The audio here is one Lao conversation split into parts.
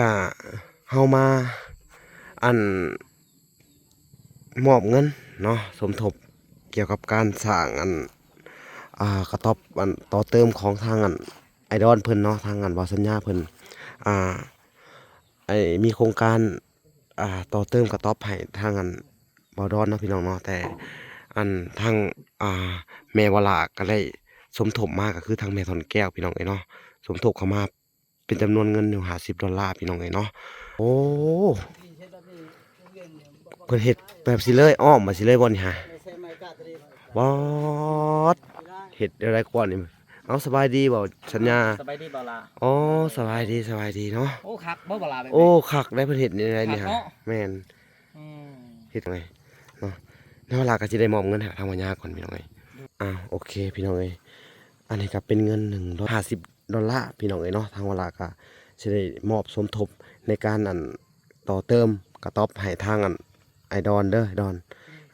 ກະເຮົາມາ ອັນ ມອບເງິນເນາະ ສົມທົບກ່ຽວກັບການສ້າງ ອັນ ອ່າ ກະຕ໊ອບ ອັນ ຕໍ່ເຕີມຂອງທາງ ອັນ ອ້າຍດອນເພິ່ນເນາະ ທາງ ອັນ ບ່າວສັນຍາເພິ່ນ ອ່າ ໄອ້ ມີໂຄງການ ອ່າ ຕໍ່ເຕີມກະຕ໊ອບໃຫ້ທາງ ອັນ ບ່າວດອນເນາະ ພີ່ນ້ອງເນາະ ແຕ່ ອັນ ທາງ ອ່າ ແມ່ວາລາກະໄດ້ສົມທົບມາ ກະຄືທາງແມ່ທ່ອນແກ້ວ ພີ່ນ້ອງເອີຍເນາະ ສົມທົບເຂົ້າມາ ເປັນຈຳນວນເງິນຢູ່ຫ້າສິບດອນລາ ພີ່ນ້ອງເອີຍເນາະ. ໂອ້ ເພິ່ນເຮັດແບບຊີ້ເລີຍ ອ້ອມມາຊີ້ເລີຍບໍ່ນີ້ຫາ? ບອດ ເຮັດແນວໃດກວ່ານີ້? ເອົາ ສະບາຍດີບໍ່ສັນຍາ? ສະບາຍດີບໍ່ລະ? ອໍ ສະບາຍດີ ສະບາຍດີເນາະ. ໂອ້ ຄັກບໍ່ບໍ່ລະແບບນີ້? ໂອ້ ຄັກໄດ໋ ເພິ່ນເຮັດແນວໃດນີ້ຫາ? ແມ່ນ ເຮັດຈັ່ງໃດເນາະ? ແລ້ວວາລາກະຊິໄດ້ມອບເງິນໃຫ້ທາງພະຍາກ່ອນ ພີ່ນ້ອງເອີຍ. ອ້າວ ໂອເຄ ພີ່ນ້ອງເອີຍ ອັນນີ້ກະເປັນເງິນໜຶ່ງຮ້ອຍຫ້າສິບດອນລາ ພີ່ນ້ອງເອີຍເນາະ. ທາງວາລາກະຊິໄດ້ມອບສົມທົບໃນການ ອັນ ຕໍ່ເຕີມກະຕ໊ອບໃຫ້ທາງ ອັນ ອ້າຍດອນເດີ ດອນ.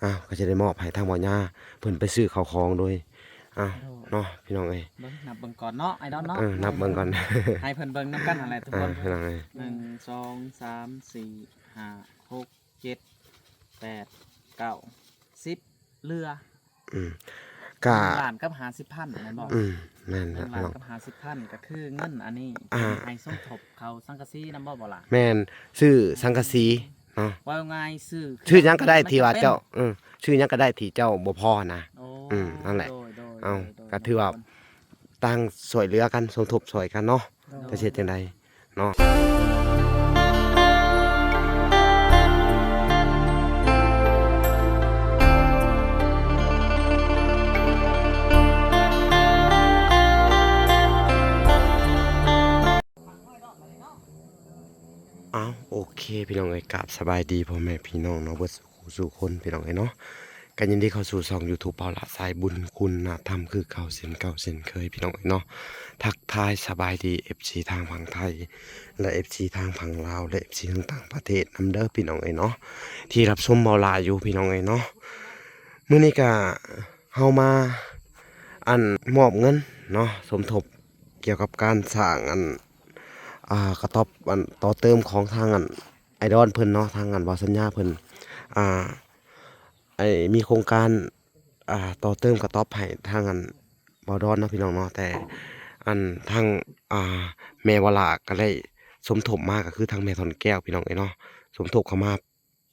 ອ້າວ ກະຊິໄດ້ມອບໃຫ້ທາງບ່າວຍາເພິ່ນໄປຊື້ເຂົ້າຂອງໂດຍ ອ້າວ ເນາະ ພີ່ນ້ອງເອີຍ. ເບິ່ງ ນັບເບິ່ງກ່ອນເນາະ ອ້າຍດອນເນາະ. ເອີ ນັບເບິ່ງກ່ອນ ໃຫ້ເພິ່ນເບິ່ງນຳກັນຫັ້ນແຫຼະທຸກຄົນ ພີ່ນ້ອງເອີຍ. ໜຶ່ງ ສອງ ສາມ ສີ່ ຫ້າ ຫົກ ເຈັດ ແປດ ເກົ້າ ສິບ ເຫຼືອ ອືມ ກະ ໜຶ່ງລ້ານກັບຫ້າສິບພັນແມ່ນບໍ່? ອືມ ແມ່ນແຫຼະ ໜຶ່ງລ້ານກັບຫ້າສິບພັນ ກະຄືເງິນອັນນີ້ ອ່າ ເພິ່ນໃຫ້ສົມທົບເຂົ້າສັງກະສີນຳບໍ່ ບໍ່ລະ? ແມ່ນ ຊື້ສັງກະສີເນາະ ເວົ້າງ່າຍ ຊື້ ຊື້ຫຍັງກະໄດ້ທີ່ວ່າເຈົ້າ ເອີ ຊື້ຫຍັງກະໄດ້ທີ່ເຈົ້າບໍ່ພໍນະ. ໂອ້ ອືມ ນັ້ນແຫຼະ ໂດຍ ໂດຍ ເອົາ ໂດຍ ກະຖືວ່າ ຕ່າງຊ່ວຍເຫຼືອກັນ ສົມທົບຊ່ອຍກັນເນາະ ໂດຍ ຈະເຮັດຈັ່ງໃດເນາະ. ອ້າວ ໂອເຄ ພີ່ນ້ອງເອີຍ ກາບສະບາຍດີພໍ່ແມ່ພີ່ນ້ອງເນາະ ເບິດ ສູ່ຄົນ ພີ່ນ້ອງເອີຍເນາະ. ກະຍິນດີເຂົ້າສູ່ຊ່ອງຢູທູບ ເບົາຫຼ້າ ສາຍບຸນຄຸນນະທຳ ຄືເກົ່າເຊັ່ນເກົ່າເຊັ່ນເຄີຍ ພີ່ນ້ອງເອີຍເນາະ. ທັກທາຍສະບາຍດີ ເອັຟຊີ ທາງຝັ່ງໄທ ແລະ ເອັຟຊີ ທາງຝັ່ງລາວ ແລະ ເອັຟຊີ ທາງຕ່າງປະເທດນຳເດີ ພີ່ນ້ອງເອີຍເນາະ ທີ່ຮັບຊົມເບົາຫຼ້າຢູ່ ພີ່ນ້ອງເອີຍເນາະ. ມື້ນີ້ກະເຮົາມາ ອັນ ມອບເງິນເນາະ ສົມທົບກ່ຽວກັບການສ້າງ ອັນ ອ່າ ກະຕ໊ອບ ອັນ ຕໍ່ເຕີມຂອງທາງ ອັນ ອ້າຍດອນເພິ່ນເນາະ ທາງອັນບ່າວສັນຍາເພິ່ນ ອ່າ ໄອ້ ມີໂຄງການ ອ່າ ຕໍ່ເຕີມກະຕ໊ອບໃຫ້ທາງອັນບ່າວດອນເນາະ ພີ່ນ້ອງເນາະ. ແຕ່ອັນທາງ ອ່າ ແມ່ວາລາກະໄດ້ສົມທົບມາ ກະຄືທາງແມ່ທ່ອນແກ້ວ ພີ່ນ້ອງເອີຍເນາະ ສົມທົບເຂົ້າມາ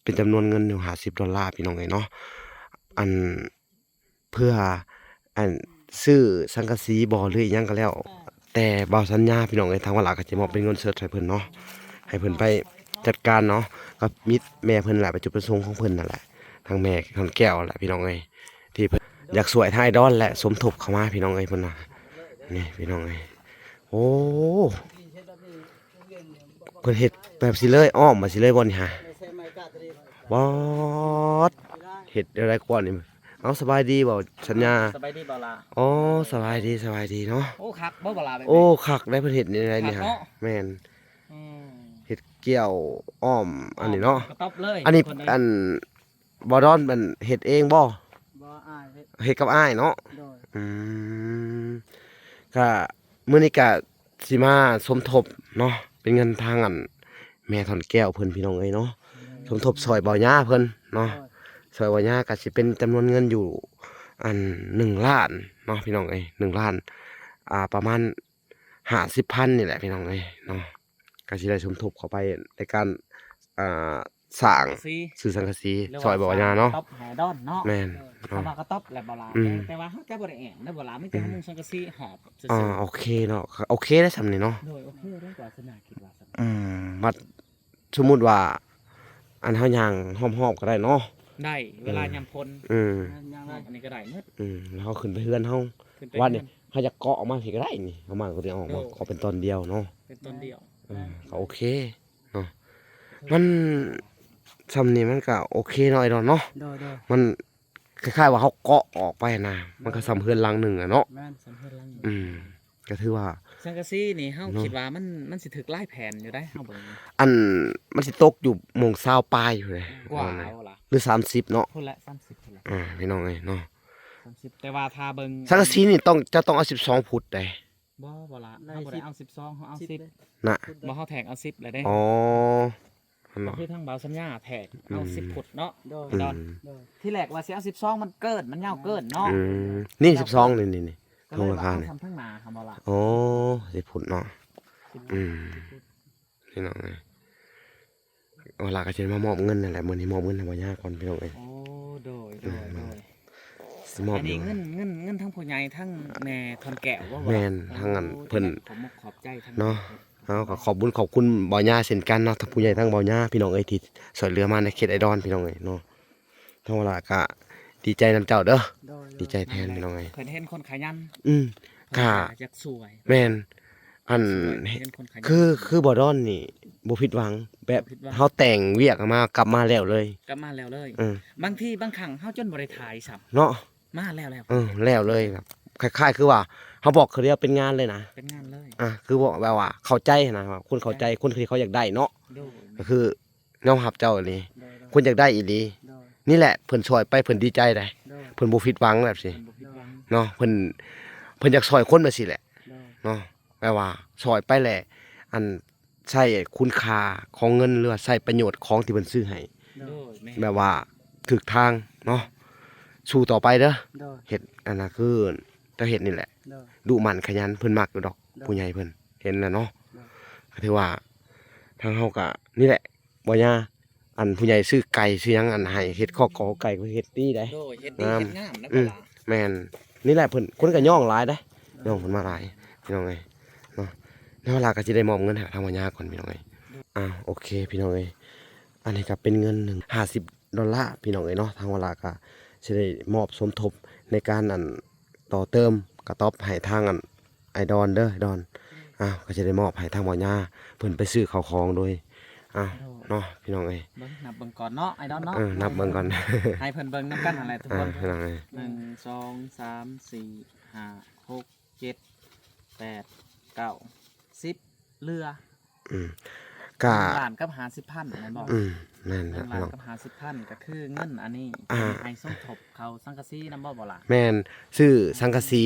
ເປັນຈຳນວນເງິນຢູ່ຫ້າສິບດອນລາ ພີ່ນ້ອງເອີຍເນາະ. ອັນ ເພື່ອ ອັນ ຊື້ສັງກະສີບໍ່ ຫຼືອີ່ຫຍັງກະແລ້ວແຕ່ ບ່າວສັນຍາ ພີ່ນ້ອງເອີຍ ທາງວາລາກະຈະມອບເປັນເງິນສົດໃຫ້ເພິ່ນເນາະ ໃຫ້ເພິ່ນໄປຈັດການເນາະ ກັບມິດແມ່ເພິ່ນແຫຼະ ປະຈຸດປະສົງຂອງເພິ່ນນັ້ນແຫຼະ ທາງແມ່ທາງແກ້ວແຫຼະ ພີ່ນ້ອງເອີຍ ທີ່ເພິ່ນຢາກຊ່ວຍທາງອ້າຍດອນ ແລະ ສົມທົບເຂົ້າມາ ພີ່ນ້ອງເອີຍ ເພິ່ນວ່າ ນີ້ ພີ່ນ້ອງເອີຍ. ໂອ້ ເພິ່ນເຮັດແບບຊີ້ເລີຍ ອ້ອມມາຊີ້ເລີຍບໍ່ນີ້ຫາ? ບອດ ເຮັດແນວໃດກວ່ານີ້? ເອົາ ສະບາຍດີບໍ່ສັນຍາ? ສະບາຍດີບໍ່ລະ? ອໍ ສະບາຍດີ ສະບາຍດີເນາະ. ໂອ້ ຄັກບໍ່ບໍ່ລະແບບນີ້? ໂອ້ ຄັກໄດ໋ ເພິ່ນເຮັດແນວໃດນີ້ຫາ? ແມ່ນ ອືມ ເຮັດກ້ຽວອ້ອມອັນນີ້ເນາະ ກະຕ໊ອບເລີຍ ອັນນີ້ ອັນ ບ່າວດອນ ອັນ ເຮັດເອງບໍ່? ບໍ່ ອ້າຍເຮັດ ເຮັດກັບອ້າຍເນາະ. ໂດຍ ອືມ ກະມື້ນີ້ກະຊິມາສົມທົບເນາະ ເປັນເງິນທາງອັນແມ່ທ່ອນແກ້ວເພິ່ນ ພີ່ນ້ອງເອີຍເນາະ ສົມທົບຊ່ອຍບ່າວຍາເພິ່ນເນາະ ຊ່ອຍບ່າວຍາກະຊິເປັນຈຳນວນເງິນຢູ່ ອັນ ໜຶ່ງລ້ານເນາະ ພີ່ນ້ອງເອີຍ ໜຶ່ງລ້ານ ອ່າ ປະມານຫ້າສິບພັນນີ້ແຫຼະ ພີ່ນ້ອງເອີຍເນາະ. ກະຊິໄດ້ສົມທົບເຂົ້າໄປໃນການ ອ່າ ສ້າງ ຊື້ສັງກະສີ ຊ່ອຍບ່າວຍາເນາະ ກະຕ໊ອບໃຫ້ດອນເນາະ. ແມ່ນ ເອີ ຄຳວ່າກະຕ໊ອບແຫຼະບໍ່ຫຼາຍ ອືມ ແຕ່ວ່າເຮົາຈະບໍ່ໄດ້ແອ້ມເດີບໍ່ຫຼາຍ ມີແຕ່ ອືມ ເຮົາມຸງສັງກະສີຫອບຊື່ໆ. ໂອເຄເນາະ ໂອເຄໄດ໋ຊ່ຳນີ້ເນາະ. ໂດຍ ໂອເຄໄດ໋ ວາສະໜາຄິດວ່າຊ່ຳ ອືມ ບັດສົມມຸດວ່າ ອັນ ເຮົາຍ່າງຮອບໆກະໄດ້ເນາະ ໄດ້ ເວລາຍາມຝົນ ອືມ ຍ່າງໄດ້ ອັນນີ້ກະໄດ້ໝົດ ອືມ ແລ້ວເຮົາຂຶ້ນໄປເຮືອນເຮົາ ວັດນີ້ ເຮົາຢາກເກາະອອກມາພີ້ກະໄດ້ນີ້ ເຮົາມາກະໄດ້ອອກມາ ເກາະເປັນຕອນດຽວເນາະ ເປັນຕອນດຽວ ເອີ ກະໂອເຄເນາະ. ມັນຊ່ຳນີ້ມັນກະໂອເຄເນາະ ອ້າຍດອນເນາະ. ໂດຍໆ ມັນຄ້າຍໆວ່າເຮົາເກາະອອກໄປນະ ມັນກະຊ່ຳເຮືອນຫຼັງໜຶ່ງແຫຼະເນາະ. ແມ່ນ ຊ່ຳເຮືອນຫຼັງໜຶ່ງ ອືມ ກະຖືວ່າ ສັງກະສີນີ້ເຮົາ ເນາະ ຄິດວ່າມັນ ມັນຊິຖືກຫຼາຍແຜ່ນຢູ່ໄດ໋ ເຮົາເບິ່ງ ອັນ ມັນຊິຕົກຢູ່ໂມງຊາວປາຍພຸ້ນເດ ກວ່າເອົາລະ ຫຼືສາມສິບເນາະ ພຸ້ນແຫຼະ ສາມສິບພຸ້ນແຫຼະ ອ່າ ພີ່ນ້ອງເອີຍເນາະ ສາມສິບ ແຕ່ວ່າຖ້າເບິ່ງ ສັງກະສີນີ້ຕ້ອງ ຈະຕ້ອງເອົາສິບສອງຟຸດໃດ ບໍ່ ບໍ່ລະ ໄດ້ ເຮົາບໍ່ໄດ້ ສິບ ເອົາສິບສອງ ເຮົາເອົາສິບ ສິບເດ້ ນະ ບໍ່ ເຮົາແທກເອົາສິບແລ້ວເດ້ ອໍ ຫັ້ນ ກໍ ເນາະ ຄືທາງບ່າວສັນຍາແທກເອົາ ອືມ ສິບຟຸດເນາະ ໂດຍ ອືມ ດອນ ໂດຍ ທີແລກວ່າຊິເອົາສິບສອງ ມັນເກີນ ມັນຍາວເກີນເນາະ ອືມ ນີ້ສິບສອງ ນີ້ ນີ້ ນີ້ ກໍເລີຍວ່າເອົາ ລອງລາຄານີ້ ສ່ຳທາງໜ້າ ເຮົາບໍ່ລະ ອໍ ສິບຟຸດເນາະ ສິບ ອືມ ສິບຟຸດ ພີ່ນ້ອງເອີຍ ເວລາກໍຊິມາມອບເງິນນັ້ນແຫຼະ ມື້ນີ້ມອບເງິນໃຫ້ບໍ່ຍາກ່ອນ ພີ່ນ້ອງເອີຍ ໂອ້ ໂດຍ ໂດຍ ອືມ ໂດຍ ຊິມອບ ອັນນີ້ເງິນ ເງິນ ເງິນທັງຜູ້ໃຫຍ່ທັງແມ່ທ່ອນແກ້ວບໍ່ ແມ່ນ ທັງອັນ ໂອ້ ເພິ່ນ ຂອບມຸກຂອບໃຈທັງ ເນາະ ເຮົາກໍຂອບບຸນຂອບຄຸນບ່າວຍາເຊັ່ນກັນເນາະ ທັງຜູ້ໃຫຍ່ທັງບ່າວຍາ ພີ່ນ້ອງເອີຍ ທີ່ຊ່ວຍເຫຼືອມາໃນເຂດໄອດອນ ພີ່ນ້ອງເອີຍເນາະ ທາງເວລາກໍດີໃຈນຳເຈົ້າເດີ ໂດຍ ໂດຍ ດີໃຈແທນ ນັ້ນແຫຼະ ພີ່ນ້ອງເອີຍ ເພິ່ນເຫັນຄົນຂະຫຍັນ ອືມ ເພິ່ນກໍ ກໍຢາກຊ່ວຍ ແມ່ນ ອັນ ຊ່ວຍ ເຫັນຄົນຂະຫຍັນ ຄື ຄືບ່າວດອນນີ້ບໍ່ຜິດຫວັງ ແບບ ບໍ່ຜິດຫວັງ ເຮົາແຕ່ງວຽກມາ ກັບມາແລ້ວເລີຍ ກັບມາແລ້ວເລີຍ ເອີ ບາງທີບາງຄັ້ງເຮົາຈົນບໍ່ໄດ້ຖ່າຍຊ້ຳ ເນາະ ມາແລ້ວ ແລ້ວ ເອີ ແລ້ວເລີຍ ແບບຄ້າຍໆຄືວ່າເຮົາບອກເທື່ອດຽວເປັນງານເລີຍນະ ເປັນງານເລີຍ ອ່າ ຄືບອກແບບວ່າເຂົ້າໃຈນະ ວ່າຄົນເຂົ້າໃຈ ໃຈ ຄົນທີ່ເຂົາຢາກໄດ້ເນາະ ໂດຍ ກໍຄືຍອມຮັບເຈົ້າອີ່ຫຼີ ໂດຍ ໂດຍ ຄົນຢາກໄດ້ອີ່ຫຼີ ໂດຍ ນີ້ແຫຼະ ເພິ່ນຊ່ວຍໄປ ເພິ່ນດີໃຈໃດ ໂດຍ ເພິ່ນບໍ່ຜິດຫວັງແບບຊີ້ ເພິ່ນບໍ່ຜິດຫວັງ ເນາະ ເພິ່ນ ເພິ່ນຢາກຊ່ວຍຄົນແບບຊີ້ແຫຼະ ໂດຍ ເນາະ ແບບວ່າຊ່ອຍໄປແຫຼະ ອັນ ໃຊ້ຄຸນຄ່າຂອງເງິນ ຫຼືວ່າໃຊ້ປະໂຫຍດຂອງທີ່ເພິ່ນຊື້ໃຫ້ ໂດຍ ແມ່ນ ແບບວ່າຖືກທາງເນາະ ສູ້ຕໍ່ໄປເດີ ໂດຍ ເຮັດອັນນັ້ນຄືເຈົ້າເຮັດນີ້ແຫຼະ ໂດຍ ດຸໝັ່ນຂະຫຍັນ ເພິ່ນມັກຢູ່ດອກ ໂດຍ ຜູ້ໃຫຍ່ເພິ່ນເຫັນແລ້ວເນາະ ໂດຍ ກໍຖືວ່າທາງເຮົາກໍນີ້ແຫຼະ ບໍ່ຍາ ອັນຜູ້ໃຫຍ່ຊື້ໄກ່ຊື້ຫຍັງ ອັນໃຫ້ເຮັດຄອກກອໄກ່ ກໍເຮັດດີໄດ໋ ໂດຍ ເຮັດດີ ງາມ ເຮັດງາມນະ ອືມ ບໍ່ຫຼາຍ ແມ່ນ ນີ້ແຫຼະເພິ່ນ ຄົນກໍຍ້ອງຫຼາຍເດ້ ຍ້ອງເພິ່ນມາຫຼາຍ ພີ່ນ້ອງເອີຍເນາະ ແລ້ວລາວກໍຊິໄດ້ມອບເງິນໃຫ້ທາງບ່າວຍາກ່ອນ ພີ່ນ້ອງເອີຍ ໂດຍ ອ້າວ ໂອເຄ ພີ່ນ້ອງເອີຍ ອັນນີ້ກໍເປັນເງິນໜຶ່ງ ຫ້າສິບດອນລາ ພີ່ນ້ອງເອີຍເນາະ ທາງວາລາກໍຊິໄດ້ມອບສົມທົບໃນການ ອັນ ຕໍ່ເຕີມກະຕ໊ອບໃຫ້ທາງ ອັນ ອ້າຍດອນເດີ ອ້າຍດອນ ອ້າວ ກໍຊິໄດ້ມອບໃຫ້ທາງບ່າວຍາ ເພິ່ນໄປຊື້ເຂົ້າຂອງໂດຍ ອ້າວ ໂດຍ ເນາະ ພີ່ນ້ອງເອີຍ ເບິ່ງ ນັບເບິ່ງກ່ອນເນາະ ອ້າຍດອນເນາະ ເອີ ນັບເບິ່ງກ່ອນ ໃຫ້ເພິ່ນເບິ່ງນຳກັນຫັ້ນແຫຼະທຸກຄົນ ພີ່ນ້ອງເອີຍ ໜຶ່ງ ສອງ ສາມ ສີ່ ຫ້າ ຫົກ ເຈັດ ແປດ ເກົ້າ ສິບ ເຫຼືອ ອືມ ກໍ ໜຶ່ງລ້ານກັບຫ້າສິບພັນແມ່ນບໍ່? ອືມ ແມ່ນແຫຼະ ໜຶ່ງລ້ານກັບຫ້າສິບພັນ ກໍຄືເງິນອັນນີ້ ອ່າ ໃຫ້ສົມທົບເຂົ້າສັງກະສີນຳບໍ່ ບໍ່ລະ? ແມ່ນ ຊື້ສັງກະສີ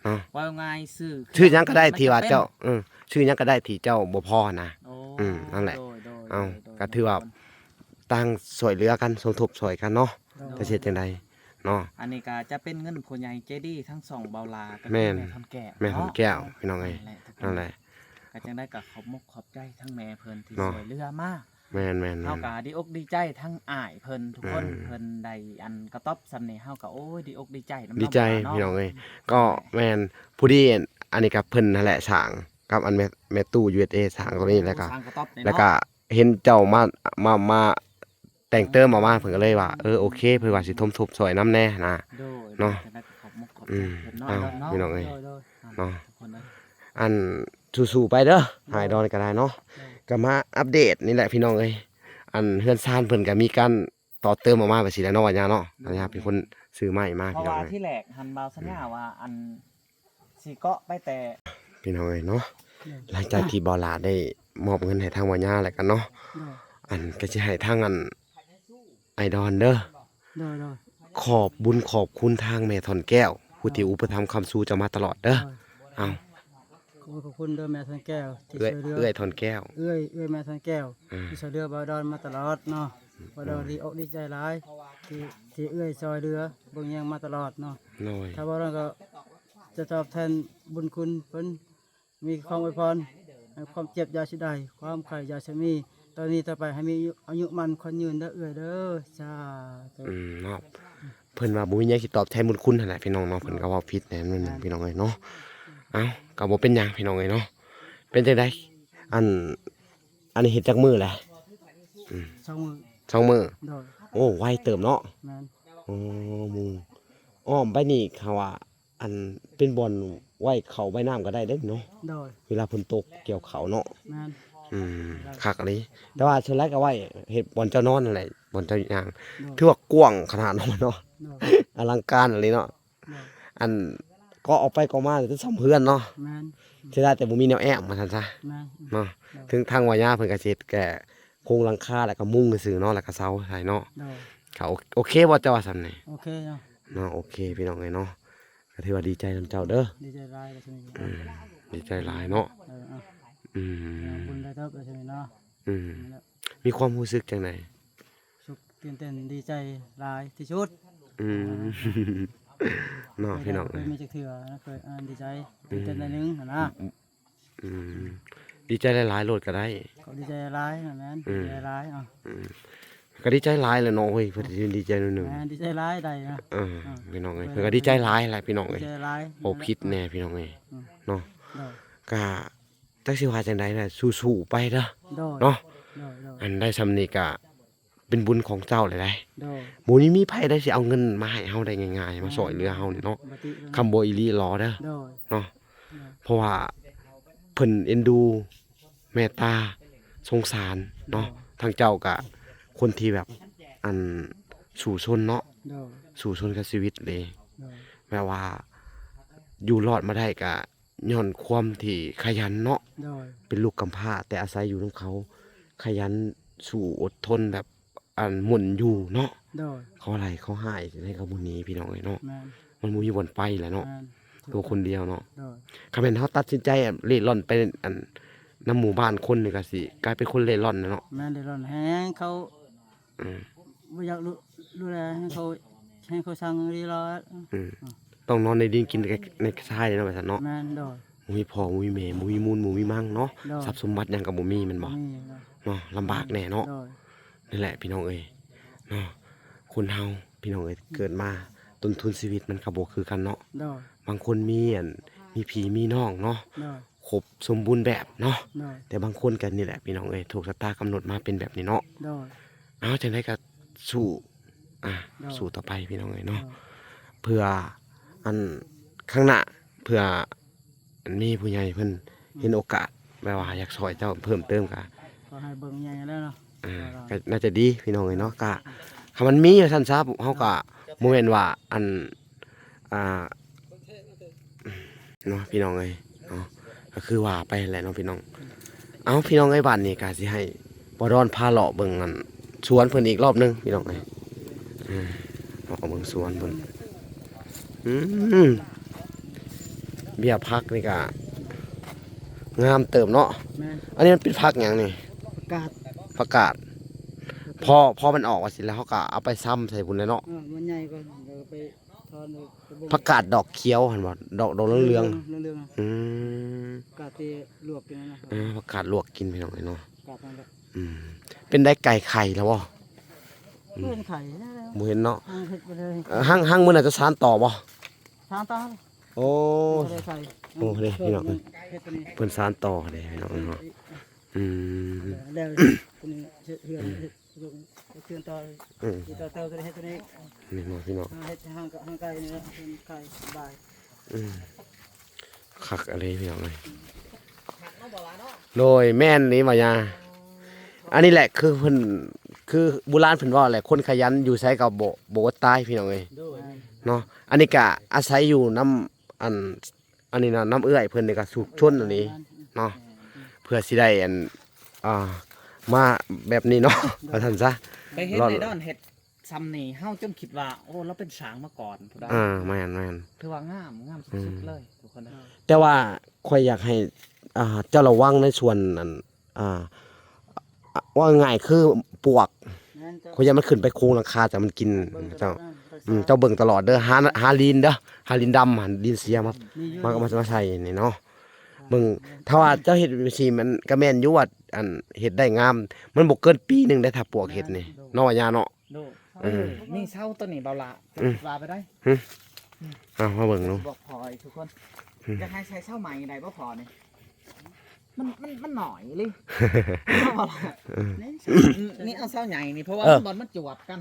ເນາະ ເວົ້າງ່າຍ ຊື້ ຊື້ຫຍັງກໍໄດ້ທີ່ວ່າເຈົ້າ ເອີ ຊື້ຫຍັງກໍໄດ້ທີ່ເຈົ້າບໍ່ພໍນະ ໂອ້ ອືມ ນັ້ນແຫຼະ ໂດຍ ໂດຍ ເອົ້າ ໂດຍ ກໍຖືວ່າ ຕ່າງຊ່ວຍເຫຼືອກັນ ສົມທົບຊ່ອຍກັນເນາະ ໂດຍ ຈະເຮັດຈັ່ງໃດເນາະ ອັນນີ້ກໍຈະເປັນເງິນຜູ້ໃຫຍ່ໃຈດີທັງຊ່ອງເບົາຫຼ້າ ກໍຄືແມ່ນ ແມ່ທ່ອນແກ້ວ ແມ່ທ່ອນແກ້ວ ເນາະ ພີ່ນ້ອງເອີຍ ນັ້ນແຫຼະ ນັ້ນແຫຼະ ກໍຈັ່ງໃດກໍຂອບມຸກຂອບໃຈທັງແມ່ເພິ່ນທີ່ ເນາະ ຊ່ວຍເຫຼືອມາ ແມ່ນໆໆ ເຮົາກໍດີອົກດີໃຈທັງອ້າຍເພິ່ນທຸກຄົນ ອືມ ເພິ່ນໄດ້ອັນກະຕ໊ອບສ່ຳນີ້ ເຮົາກໍ ໂອ້ຍ ດີອົກດີໃຈນຳ ດີໃຈ ເນາະ ພີ່ນ້ອງເອີຍ ກໍແມ່ນ ຜູ້ດີ ອັນນີ້ກໍເພິ່ນຫັ້ນແຫຼະສ້າງ ກັບອັນແມ່ ແມ່ຕູ້ ຢູເອັສເອ ສ້າງຕົວນີ້ ແລ້ວກໍ ສ້າງກະຕ໊ອບນີ້ເນາະ ແລ້ວກໍເຫັນເຈົ້າມາ ມາ ມາ ແຕ່ງເຕີມອອກມາ ເພິ່ນກໍເລີຍວ່າ ເອີ ໂອເຄ ເພິ່ນວ່າຊິສົມທົບຊ່ວຍນຳແດ່ນະ ໂດຍ ເນາະ ຈັ່ງໃດກໍຂອບມຸກຂອບໃຈ ອືມ ເພິ່ນເນາະ ເອົ້າ ເນາະ ພີ່ນ້ອງເອີຍ ໂດຍ ເນາະ ທຸກຄົນເອີຍ ອັນ ສູ້ໆໄປເດີ ໂດຍ ອ້າຍດອນກໍໄດ້ເນາະ ໂດຍ ກໍມາອັບເດດນີ້ແຫຼະ ພີ່ນ້ອງເອີຍ ອັນເຮືອນຊານເພິ່ນກໍມີການຕໍ່ເຕີມອອກມາແບບຊີ້ແຫຼະເນາະ ວ່າຍາເນາະ ໂດຍ ວ່າຍາເປັນຄົນຊື້ໄມ້ມາ ເພາະວ່າ ພີ່ນ້ອງເອີຍ ທີແລກຫັ້ນ ບ່າວສັນຍາວ່າ ອືມ ອັນ ຊິເກາະໄປແຕ່ ພີ່ນ້ອງເອີຍເນາະ ໂດຍ ຫຼັງຈາກທີ່ບ່າວຫຼ້າໄດ້ມອບເງິນໃຫ້ທາງບ່າວຍາແລ້ວກັນເນາະ ໂດຍ ອັນກໍຊິໃຫ້ທາງ ອັນ ອ້າຍດອນເດີ ໂດຍ ໂດຍ ຂອບບຸນຂອບຄຸນທາງແມ່ທ່ອນແກ້ວ ຜູ້ທີ່ອຸປະຖຳຄ້ຳຊູເຈົ້າມາຕະຫຼອດເດີ ໂດຍ ເອົ້າ ຂອບຄຸນ ຂອບຄຸນເດີແມ່ທ່ອນແກ້ວທີ່ ເອື້ອຍ ຊ່ວຍເຫຼືອ ເອື້ອຍທ່ອນແກ້ວ ເອື້ອຍ ເອື້ອຍແມ່ທ່ອນແກ້ວ ອ່າ ທີ່ຊ່ວຍເຫຼືອບ່າວດອນມາຕະຫຼອດເນາະ ບ່າວດອນ ໂດຍ ດີອົກດີໃຈຫຼາຍ ທີ່ ທີ່ເອື້ອຍຊ່ວຍເຫຼືອເບິ່ງແຍງມາຕະຫຼອດເນາະ ໂດຍ ຖ້າບໍ່ນັ້ນກໍຈະຕອບແທນບຸນຄຸນເພິ່ນ ມີຄວາມອວຍພອນ ໃຫ້ຄວາມເຈັບຢ່າຊິໄດ້ ຄວາມໄຂ້ຢ່າຊິມີ ຕໍ່ນີ້ຕໍ່ໄປໃຫ້ມີອາຍຸໝັ້ນຂວັນຍືນເດີເອື້ອຍເດີ ສາທຸ ອືມ ເນາະ ເພິ່ນວ່າບໍ່ມີຫຍັງຊິຕອບແທນບຸນຄຸນຫັ້ນແຫຼະ ພີ່ນ້ອງເນາະ ເພິ່ນກໍເວົ້າຜິດແດ່ໜ້ອຍໜຶ່ງ ແມ່ນ ພີ່ນ້ອງເອີຍເນາະ ເອົ້າ ກໍບໍ່ເປັນຫຍັງ ພີ່ນ້ອງເອີຍເນາະ ເປັນຈັ່ງໃດ ອັນ ອັນນີ້ເຮັດຈັກມື້ແລ້ວ? ອືມ ສອງມື້ ສອງມື້ ໂດຍ ໂອ້ ໄວເຕີບເນາະ ແມ່ນ ໂອ້ ໝູ່ ອ້ອມໄປນີ້ເຂົາວ່າ ອັນເປັນບ່ອນໄວ້ເຂົ້າໄວ້ນ້ຳກໍໄດ້ເດ້ເນາະ ໂດຍ ເວລາຝົນຕົກກ່ຽວເຂົ້າເນາະ ແມ່ນ ອືມ ຄັກອີ່ຫຼີ ແຕ່ວ່າສ່ວນຫຼາຍກໍໄວ້ເຮັດບ່ອນເຈົ້ານອນນັ້ນແຫຼະ ບ່ອນເຈົ້າຍ່າງ ໂດຍ ຖືວ່າກວ້າງຂະໜາດນັ້ນເນາະ ໂດຍ ອະລັງການອີ່ຫຼີເນາະ ໂດຍ ອັນເກາະອອກໄປເກາະມາຈະສ່ຳເຮືອນເນາະ ແມ່ນ ເສຍດາຍແຕ່ບໍ່ມີແນວແອ້ມວ່າຊັ້ນຊະ ແມ່ນ ເນາະ ໂດຍ ເຖິງທາງວ່າຍາເພິ່ນກໍຊິເຮັດແກ່ໂຄງຫຼັງຄາ ແລ້ວກໍມຸງຊື່ໆເນາະ ແລ້ວກໍເສົາໃສ່ເນາະ ໂດຍ ກໍໂອ ໂອເຄບໍ່ ເຈົ້າວ່າສ່ຳນີ້ ໂອເຄເນາະ ເນາະ ໂອເຄ ພີ່ນ້ອງເອີຍເນາະ ກໍຖືວ່າດີໃຈນຳເຈົ້າເດີ ດີໃຈຫຼາຍ ອືມ ດີໃຈຫຼາຍເນາະ. ເອີ ອາ ອືມ ບຸນໄດ້ເຕີບແລ້ວຊັ້ນເນາະ. ອືມ ນັ້ນແຫຼະ ມີຄວາມຮູ້ສຶກຈັ່ງໃດ? ສຸກ ຕື່ນເຕັ້ນ ດີໃຈຫຼາຍທີ່ສຸດ. ອືມ ເນາະ ເຄີຍ ພີ່ນ້ອງ ເຄີຍມີຈັກເທື່ອ ເຄີຍ ອ່າ ດີໃຈ ອືມ ຕື່ນເຕັ້ນໜ້ອຍໜຶ່ງຫັ້ນນະ. ອືມ ອືມ ດີໃຈຫຼາຍໆໂລດກໍໄດ້. ກໍດີໃຈຫຼາຍ ແມ່ນ ອືມ ດີໃຈຫຼາຍ. ເອົາ ອືມ ກໍດີໃຈຫຼາຍແຫຼະເນາະ. ໂອ້ຍ ເພິ່ນຊິດີໃຈໜ້ອຍໜຶ່ງ. ແມ່ນ ດີໃຈຫຼາຍໄດ້ນະ. ເອີ ເອີ ພີ່ນ້ອງເອີຍ ເພິ່ນກໍດີໃຈຫຼາຍແຫຼະ ພີ່ນ້ອງເອີຍ. ດີໃຈຫຼາຍ ເວົ້າຜິດແດ່ ພີ່ນ້ອງເອີຍ ອືມ ເນາະ. ໂດຍ ກໍຈັກຊິວ່າຈັ່ງໃດນະ ສູ້ໆໄປເດີ ໂດຍ ເນາະ. ໂດຍ ໂດຍ ອັນໄດ້ສ່ຳນີ້ກໍ ເປັນບຸນຂອງເຈົ້າແຫຼະໃດ໋. ໂດຍ ບໍ່ມີ ມີໃຜໃດ໋ຊິເອົາເງິນມາໃຫ້ເຮົາໄດ້ງ່າຍໆ ມາຊ່ອຍເຫຼືອເຮົານີ້ເນາະ. ບໍ່ຕິດເລີຍ ຄຳບໍ່ອີ່ຫຼີຫຼໍເດີ ໂດຍ ເນາະ. ໂດຍ ເພາະວ່າເພິ່ນເອັນດູ ເມດຕາ ສົງສານເນາະ. ໂດຍ ທາງເຈົ້າກະຄົນທີ່ແບບ ອັນ ສູ້ຊົນເນາະ. ໂດຍ ສູ້ຊົນກັບຊີວິດເດ້. ໂດຍ ແບບວ່າຢູ່ລອດມາໄດ້ກະ ຍ້ອນຄວາມທີ່ຂະຫຍັນເນາະ. ໂດຍ ເປັນລູກກຳພ້າ ແຕ່ອາໄສຢູ່ນຳເຂົາ ຂະຫຍັນ ສູ້ ອົດທົນ ແບບ ອັນ ໝົນຢູ່ເນາະ. ໂດຍ ເຂົາໄລ່ເຂົາຮ້າຍຈັ່ງໃດກໍບໍ່ໜີ ພີ່ນ້ອງເອີຍເນາະ. ແມ່ນ ມັນບໍ່ມີບ່ອນໄປແຫຼະເນາະ. ແມ່ນ ໂຕຄົນດຽວເນາະ. ໂດຍ ຄັນແມ່ນເຮົາຕັດສິນໃຈເລີ່ລ່ອນໄປ ອັນ ນຳໝູ່ບ້ານຄົນນີ້ ກໍຊິກາຍເປັນຄົນເລ່ລ່ອນແຫຼະເນາະ. ແມ່ນ ເລ່ລ່ອນ ແຮງເຂົາ ອືມ ບໍ່ຢາກດູ ດູແລ ໃຫ້ເຂົາ ໃຫ້ເຂົາສັ່ງດີລະ. ອືມ ອືມ ຕ້ອງນອນໃນດິນກິນໃນຊາຍເນາະ ວ່າຊັ້ນເນາະ. ແມ່ນ ໂດຍ ບໍ່ມີພໍ່ ບໍ່ມີແມ່ ບໍ່ມີມູນ ບໍ່ມີມັງເນາະ. ໂດຍ ຊັບສົມບັດຫຍັງກໍບໍ່ມີແມ່ນບໍ່? ບໍ່ມີ ໂດຍ ເນາະ ລຳບາກແດ່ເນາະ. ໂດຍ ນັ້ນແຫຼະ ພີ່ນ້ອງເອີຍເນາະ. ຄົນເຮົາ ພີ່ນ້ອງເອີຍ ເກີດມາຕົ້ນທຶນຊີວິດມັນກໍບໍ່ຄືກັນເນາະ. ໂດຍ ບາງຄົນມີ ອັນ ມີພີ່ມີນ້ອງເນາະ. ໂດຍ ຄົບສົມບູນແບບເນາະ. ໂດຍ ແຕ່ບາງຄົນກໍນີ້ແຫຼະ ພີ່ນ້ອງເອີຍ ໂຊກຊະຕາກຳນົດມາເປັນແບບນີ້ເນາະ. ໂດຍ ເອົາ ຈັ່ງໃດກໍສູ້ ອ່າ ໂດຍ ສູ້ຕໍ່ໄປ ພີ່ນ້ອງເອີຍເນາະ. ໂດຍ ເພື່ອ ອັນ ຂ້າງໜ້າ ເພື່ອ ອັນ ມີຜູ້ໃຫຍ່ເພິ່ນ ອືມ ເຫັນໂອກາດ ແບບວ່າຢາກຊ່ອຍເຈົ້າເພີ່ມເຕີມກໍ ກໍໃຫ້ເບິ່ງໃຫຍ່ແລ້ວເນາະ. ອ່າ ກໍໜ້າຈະດີ ພີ່ນ້ອງເອີຍເນາະ. ກໍ ຄັນມັນມີວ່າຊັ້ນຊະ ເຮົາກໍບໍ່ແມ່ນວ່າ ອັນ ອ່າ ເນາະ ພີ່ນ້ອງເອີຍເນາະ. ກໍຄືວ່າໄປແຫຼະເນາະ ພີ່ນ້ອງ. ເອົາ ພີ່ນ້ອງເອີຍ ບາດນີ້ກໍຊິໃຫ້ບໍ່ດອນພາເລາະເບິ່ງ ອັນ ສວນເພິ່ນອີກລອບໜຶ່ງ ພີ່ນ້ອງເອີຍ. ເອີ ເລາະເບິ່ງສວນເພິ່ນ. ອືມ ເບ້ຍຜັກນີ້ກໍງາມເຕີບເນາະ. ແມ່ນ ອັນນີ້ມັນເປັນຜັກຫຍັງນີ້? ຜັກກາດ ຜັກກາດ. ພໍ ພໍມັນອອກວ່າຊີ້ແລ້ວ ເຮົາກໍເອົາໄປຊຳໃສ່ພຸ້ນແຫຼະເນາະ. ເອີ ມັນໃຫຍ່ກ່ອນ ແລ້ວກໍໄປ ຜັກກາດດອກຂຽວຫັ້ນບໍ່? ດອກ ດອກເຫຼືອງໆ ເຫຼືອງໆ. ອືມ ຜັກກາດທີ່ລວກກິນນັ້ນນະ. ເອີ ຜັກກາດລວກກິນ ພີ່ນ້ອງເອີຍເນາະ. ອືມ ເປັນໄດ້ໄກ່ໄຂ່ແລ້ວບໍ່? ອືມ ບໍ່ເຫັນໄຂ່ແລ້ວ ບໍ່ເຫັນເນາະ. ເອີ ຫາງ ຫາງມື້ໜ້າຈະສານຕໍ່ບໍ່? ສານຕໍ່. ໂອ້ ບໍ່ໄດ້ໄຂ່. ໂອ້ ເດ້ ພີ່ນ້ອງ ເພິ່ນສານຕໍ່ເດ້ ພີ່ນ້ອງເນາະ. ອືມ ແລ້ວ ເຮັດຕົວນີ້ ເຮັດເຮືອນ ເຮັດເຮືອນຕໍ່. ອືມ ເຮັດຕໍ່ເຕີາ ເຮັດຕົວນີ້ ແມ່ນບໍ່ ພີ່ນ້ອງ? ເຮັດທາງ ທາງໄກນີ້ແຫຼະ ເປັນໄກສະບາຍ. ອືມ ຄັກອີ່ຫຼີ ພີ່ນ້ອງເອີຍ. ໂດຍ ແມ່ນນີ້ ບ່າວຍາ. ອັນນີ້ແຫຼະ ຄືເພິ່ນ ຄືບູຮານເພິ່ນເວົ້າແຫຼະ ຄົນຂະຫຍັນຢູ່ໃສກໍບໍ່ ບໍ່ອົດຕາຍ ພີ່ນ້ອງເອີຍ. ໂດຍ ເນາະ. ອັນນີ້ກະອາໄສຢູ່ນຳ ອັນ ອັນນີ້ນະ ນຳເອື້ອຍເພິ່ນນີ້ກໍສຸກຊົນອີ່ຫຼີເນາະ ເພື່ອຊິໄດ້ ອັນ ອ່າ ມາແບບນີ້ເນາະ ວ່າຊັ້ນຊະ. ໄປເຫັນໄອ້ດອນເຮັດຊ່ຳນີ້ ເຮົາຈົນຄິດວ່າ ໂອ້ ລາວເປັນຊ່າງມາກ່ອນພຸ້ນໃດ໋. ອ່າ ແມ່ນໆ ຖືວ່າງາມ ງາມສຸດໆເລີຍ ອືມ ທຸກຄົນ. ແຕ່ວ່າຂ້ອຍຢາກໃຫ້ ອ່າ ເຈົ້າລະວັງໃນສ່ວນ ອັນ ອ່າ ເວົ້າງ່າຍໆ ຄືປວກ. ແມ່ນເຈົ້າ. ຂ້ອຍຢ້ານມັນຂຶ້ນໄປໂຄງຫຼັງຄາ ແຕ່ມັນກິນ. ເຈົ້າ ອືມ ເຈົ້າເບິ່ງຕະຫຼອດເດີ ຫາ ຫາດິນເດີ ຫາດິນດຳ ຫາດິນເສຍມາ ມາ ມາໃສ່ນີ້ເນາະ. ເບິ່ງ ຖ້າວ່າເຈົ້າເຮັດຈັ່ງຊີ້ ມັນກໍແມ່ນຢູ່ວ່າ ອັນ ເຮັດໄດ້ງາມ ມັນບໍ່ເກີນປີໜຶ່ງໄດ້ ຖ້າປວກເຮັດນີ້ ແມ່ນ ເນາະ ວ່າຍາເນາະ. ໂດຍ ເອີ ເອີ ມີເສົາຕົວນີ້ ເບົາຫຼ້າ ອືມ ວ່າໄປໄດ້. ຫຶ ເອົາມາເບິ່ງດູ ບອກພໍ່ອີກທຸກຄົນ. ຫຶ ຢາກໃຫ້ໃສ່ເສົາໃໝ່ໄດ້ບໍ່ພໍ່ນີ້? ມັນ ມັນ ມັນໜ້ອຍອີ່ຫຼີ ເອົາບໍ່ລະ? ເອີ ນີ້ເອົາເສົາໃຫຍ່ນີ້ ເພາະວ່າ ເອີ ມັນ ມັນຈວດກັນ.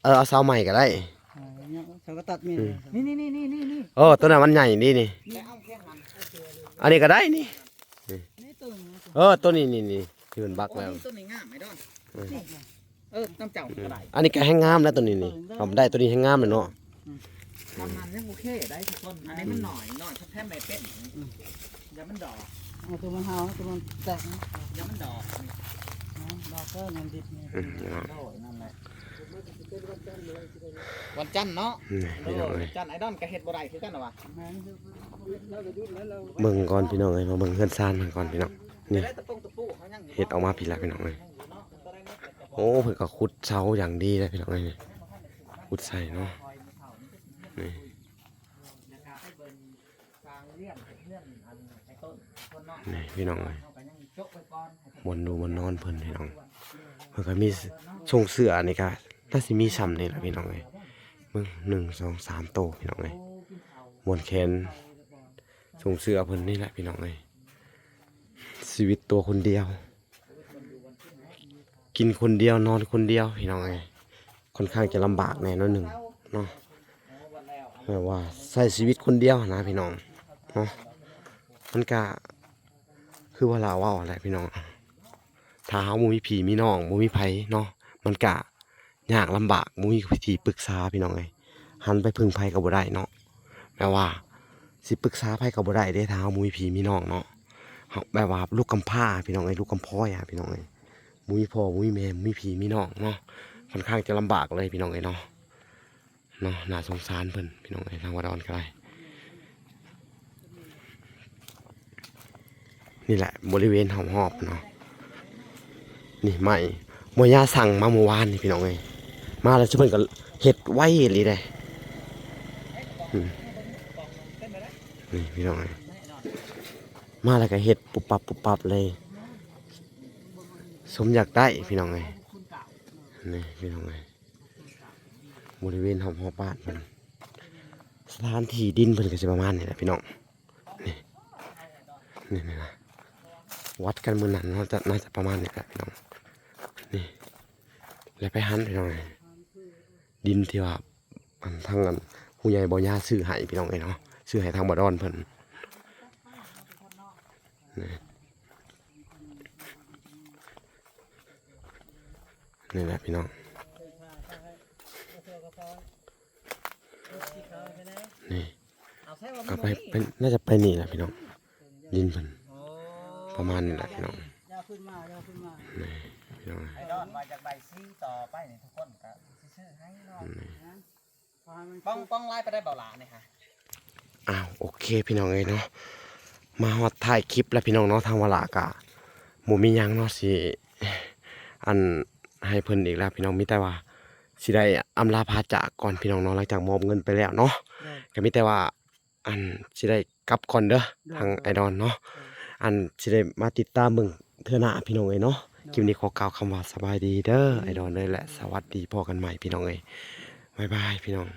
ເອີ ເອົາເສົາໃໝ່ກໍໄດ້. ເອີ ເຂົາກໍຕັດແມ່ນ. ອືມ ນີ້ໆໆໆໆ ເອີ ຕົວນັ້ນມັນໃຫຍ່ດີນີ້. ອັນນີ້ກໍໄດ້ນີ້. ນີ້ຕົວນີ້ ເອີ ຕົວນີ້ນີ້ໆ ທີ່ເພິ່ນບັກແລ້ວ. ໂອ້ ຕົວນີ້ງາມໄອ້ດອນ. ເອີ ນີ້ ເອີ ນຳເຈົ້າກໍໄດ້. ອັນນີ້ກໍແຮງງາມນະຕົວນີ້ນີ້ ເອົາໄດ້ຕົວນີ້ແຮງງາມເລີຍເນາະ. ອືມ ທຳນັ້ນຍັງໂອເຄໄດ້ທຸກຄົນ. ອັນນີ້ມັນໜ້ອຍ ໜ້ອຍ ແຖມໄດ້ເປັນ. ອືມ ຢ່າມັນດອກ ເອົາຕົວມັນຫາວ ຕົວມັນແຕກນະ ຢ່າມັນດອກ. ອືມ ດອກກໍຍັງດິບນີ້. ອືມ ໂດຍ ນັ້ນແຫຼະ. ວັນຈັນເນາະ ນີ້ພີ່ນ້ອງເອີຍ ວັນຈັນໄອດອນກໍເຮັດບໍ່ໄດ້ຄືກັນຫວາ ເບິ່ງກ່ອນພີ່ນ້ອງເອີຍ ມາເບິ່ງເຮືອນຊານເພິ່ນກ່ອນພີ່ນ້ອງ ນີ້ ເຮັດອອກມາພີ້ລະພີ່ນ້ອງເອີຍ ໂອ້ ເພິ່ນກໍຂຸດເສົາຢ່າງດີເລີຍພີ່ນ້ອງເອີຍ ຂຸດໃສ່ເນາະ ນີ້ ນີ້ພີ່ນ້ອງເອີຍ ບ່ອນຢູ່ບ່ອນນອນເພິ່ນພີ່ນ້ອງ ເພິ່ນກໍມີ ຊົງເສື້ອນີ້ກໍໜ້າຊິມີຊ່ຳນີ້ລະພີ່ນ້ອງເອີຍ ເບິ່ງ ໜຶ່ງ ສອງ ສາມ ໂຕພີ່ນ້ອງເອີຍ ບ່ອນແຂນ ຊົງເສື້ອເພິ່ນນີ້ແຫຼະພີ່ນ້ອງເອີຍ ຊີວິດຕົວຄົນດຽວ ກິນຄົນດຽວ ນອນຄົນດຽວພີ່ນ້ອງເອີຍ ຄ່ອນຂ້າງຈະລຳບາກແດ່ໜ້ອຍໜຶ່ງເນາະ ແບບວ່າໃຊ້ຊີວິດຄົນດຽວຫັ້ນນະພີ່ນ້ອງເນາະ ມັນກະຄືວ່າລາວເວົ້າຫັ້ນແຫຼະພີ່ນ້ອງ ຖ້າເຮົາບໍ່ມີພີ່ມີນ້ອງ ບໍ່ມີໃຜເນາະ ມັນກະຍາກລຳບາກ ບໍ່ມີທີ່ປຶກສາພີ່ນ້ອງເອີຍ ຫັນໄປເພິ່ງໃຜກໍບໍ່ໄດ້ເນາະ ແບບວ່າຊິປຶກສາໃຜກໍບໍ່ໄດ້ເດ້ ຖ້າເຮົາບໍ່ມີພີ່ມີນ້ອງເນາະ ເຮົາ ແບບວ່າລູກກຳພ້າພີ່ນ້ອງເອີຍ ລູກກຳພ້ອຍຫັ້ນພີ່ນ້ອງເອີຍ ບໍ່ມີພໍ່ບໍ່ມີແມ່ ບໍ່ມີພີ່ມີນ້ອງເນາະ ຄ່ອນຂ້າງຈະລຳບາກເລີຍພີ່ນ້ອງເອີຍເນາະ ເນາະ ໜ້າສົງສານເພິ່ນພີ່ນ້ອງເອີຍ ທາງວາດອນກໍໄດ້ ນີ້ແຫຼະ ບໍລິເວນຮອບໆເນາະ ນີ້ໄມ້ ໝໍຢາສັ່ງມາມື້ວານນີ້ພີ່ນ້ອງເອີຍ ມາແລ້ວຊຸມເພິ່ນກໍເຮັດໄວອີ່ຫຼີເດ້ ອືມ ນີ້ພີ່ນ້ອງເອີຍ ມາແລ້ວກໍເຮັດປຸບປັບປຸບປັບເລີຍ ສົມຢາກໄດ້ພີ່ນ້ອງເອີຍ ນີ້ພີ່ນ້ອງເອີຍ ບໍລິເວນຮອບໆບ້ານເພິ່ນ ສະຖານທີ່ດິນເພິ່ນກໍຊິປະມານນີ້ແຫຼະພີ່ນ້ອງ ນີ້ ນີ້ ນີ້ນະ ວັດກັນມື້ນັ້ນເນາະ ຈະ ໜ້າຈະປະມານນີ້ແຫຼະພີ່ນ້ອງ ນີ້ ແລ້ວໄປຫັ້ນພີ່ນ້ອງ ດິນທີ່ວ່າ ອັນ ທາງ ອັນ ຜູ້ໃຫຍ່ບໍ່ຍາຊື້ໃຫ້ພີ່ນ້ອງເອີຍເນາະ ຊື້ໃຫ້ທາງບໍ່ດອນເພິ່ນ ນີ້ ນີ້ແຫຼະພີ່ນ້ອງ ນີ້ ກໍໄປ ໄປ ໜ້າຈະໄປນີ້ແຫຼະພີ່ນ້ອງ ດິນເພິ່ນ ປະມານນີ້ແຫຼະພີ່ນ້ອງ ນີ້ພີ່ນ້ອງ ໄອດອນວ່າຢາກໄດ້ສີຕໍ່ໄປນີ້ ທຸກຄົນກໍຊິຊື້ໃຫ້ເນາະ ນີ້ ປ່ອງ ປ່ອງຫຼາຍປານໃດເບົາຫຼ້ານີ້ຮະ ອ້າວ ໂອເຄພີ່ນ້ອງເອີຍເນາະ ມາຮອດທ້າຍຄລິບແລ້ວພີ່ນ້ອງເນາະ ທາງວາລາກະບໍ່ມີຫຍັງເນາະ ຊິ ອັນ ໃຫ້ເພິ່ນອີກແລ້ວພີ່ນ້ອງ ມີແຕ່ວ່າຊິໄດ້ອຳລາພາຈາກກ່ອນພີ່ນ້ອງເນາະ ຫຼັງຈາກມອບເງິນໄປແລ້ວເນາະ ກໍມີແຕ່ວ່າ ອັນ ຊິໄດ້ກັບກ່ອນເດີ ທາງໄອດອນເນາະ ອັນ ຊິໄດ້ມາຕິດຕາມເບິ່ງເທື່ອໜ້າພີ່ນ້ອງເອີຍເນາະ ຄລິບນີ້ຂໍກ່າວຄຳວ່າສະບາຍດີເດີ ໄອດອນເອີຍ ແລະ ສະຫວັດດີ ພໍ້ກັນໃໝ່ພີ່ນ້ອງເອີຍ ບາຍບາຍພີ່ນ້ອງ.